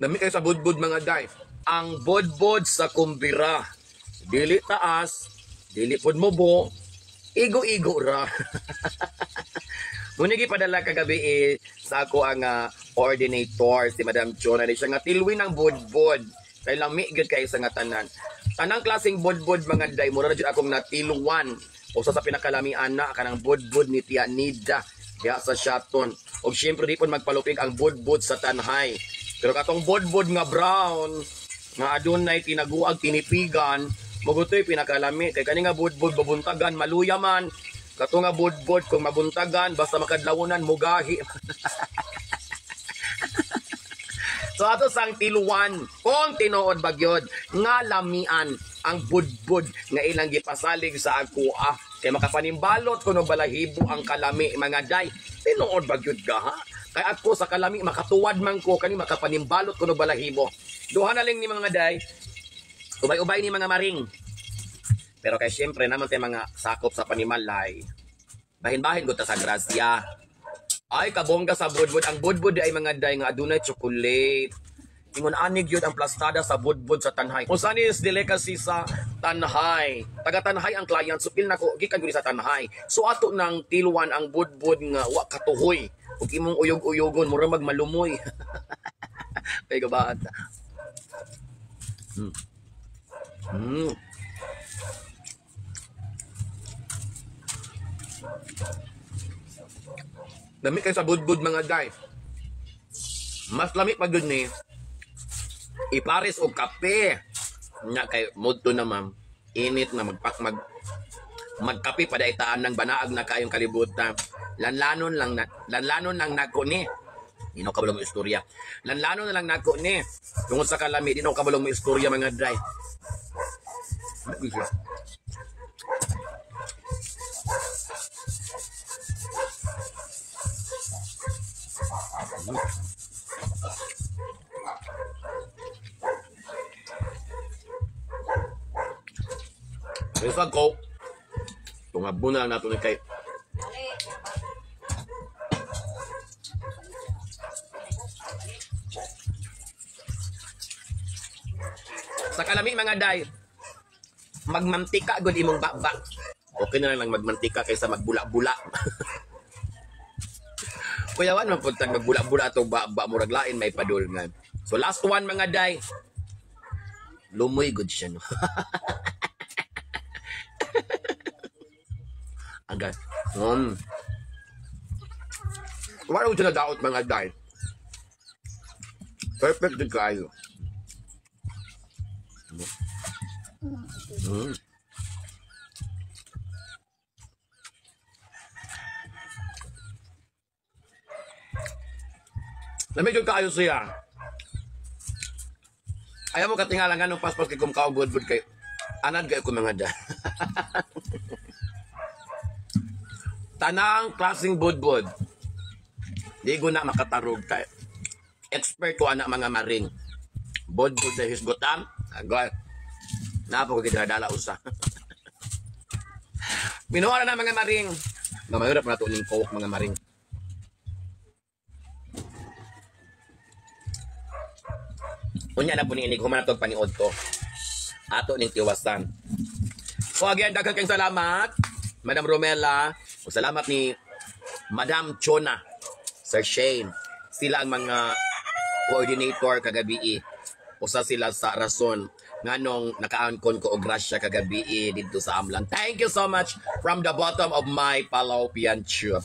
Lami kay sa budbud, mga day. Ang budbud sa kumbira. Dili taas, dili pud mubo, igo-igo ra. Muna gipadala kagabi eh, sa ako ang coordinator si Madam Chona ni siya nga tilwin ang budbud. Kay lami gyud kay sa nga tanan. Tanang klaseng budbud, mga day, mura na jud akong natiluwan. Usa sa pinakalamian na kanang budbud ni Tia Nida diha sa Shaton. Og syempre di pud magpalupig ang budbud sa Tanhay. Pero katong budbud nga brown nga adunay tinaguag tinipigan, magutoy pinakalami kay kani nga budbud babuntagan maluya man. Kato nga budbud kung mabuntagan basta makadlawonan mugahi. So ato sang tiluwan kung tinuod bagyod nga lamian ang budbud nga ilang gipasalig sa akoa kay makapanimbalot kuno balahibo ang kalami, mga day. Tinuod bagyod ka ha? Kay ako sa kalami makatuwad man ko kani makapanimbalot kuno balahibo. Duha na lang ni mga day. Ubay-ubay ni mga maring. Pero kay syempre naman tay mga sakop sa panimalay. Bahin-bahin gud ta sa grasya. Ay, kabongga sa budbud. Ang budbud ay, mga day, nga adunay chocolate. Ingon anig yun ang plastada sa budbud sa Tanhay. Kung saan is delicacy sa Tanhay. Taga Tanhay ang client. Supil na ko, gikan gud sa Tanhay. So ato nang tiluan ang budbud nga wa katuhoy. Ug imong uyog-uyogon, mura magmalumoy. Kay gabahat. Lami kay sa budbud, mga day. Mas lami pa gud ni ipares og kape. Nya kay mudto na, ma'am. Init na magpak mag magkape pa daitaan ng banaag na kayong kalibutan. Lanlanon lang na lanlanon lang nako ni. Di na kabalo mo istorya. Lanlanon na lang nako ni. Tungod sa kalami, di na kabalo mo istorya, mga day. Sa ko, tungabo na lang nato ni kay sa kalami, mga day, magmantika gud imong baba. Okay na lang magmantika kaysa magbula-bula. Kuyawan man pud tag magbula-bula ato baba, murag lain may padulngan. So last one, mga day. Lumoy gud siya, no. Agad. Wala ko na daot, mga day. Perfect din kayo. Lamig yung kaayo siya. Ayaw mo katingalan nga nung paspas kay kung kaugod kay anad kayo ko, mga da. Tanang klaseng budbud. Di ko na makatarog kay expert ko anak, mga maring. Budbud sa hisgutan. Agoy. Napo ko gidala usa. Minuha na mga maring. Mamayurap na to ning kawok, mga maring. Unya na po ni inig human na paniod to. Ato ning tiwasan. So again, daghang kayong salamat, Madam Romela. O salamat ni Madam Chona, Sir Shane. Sila ang mga coordinator kagabi. Usa sila sa rason nganong nakaangkon ko og grasya kagabi dito sa Amlan. Thank you so much from the bottom of my fallopian tube.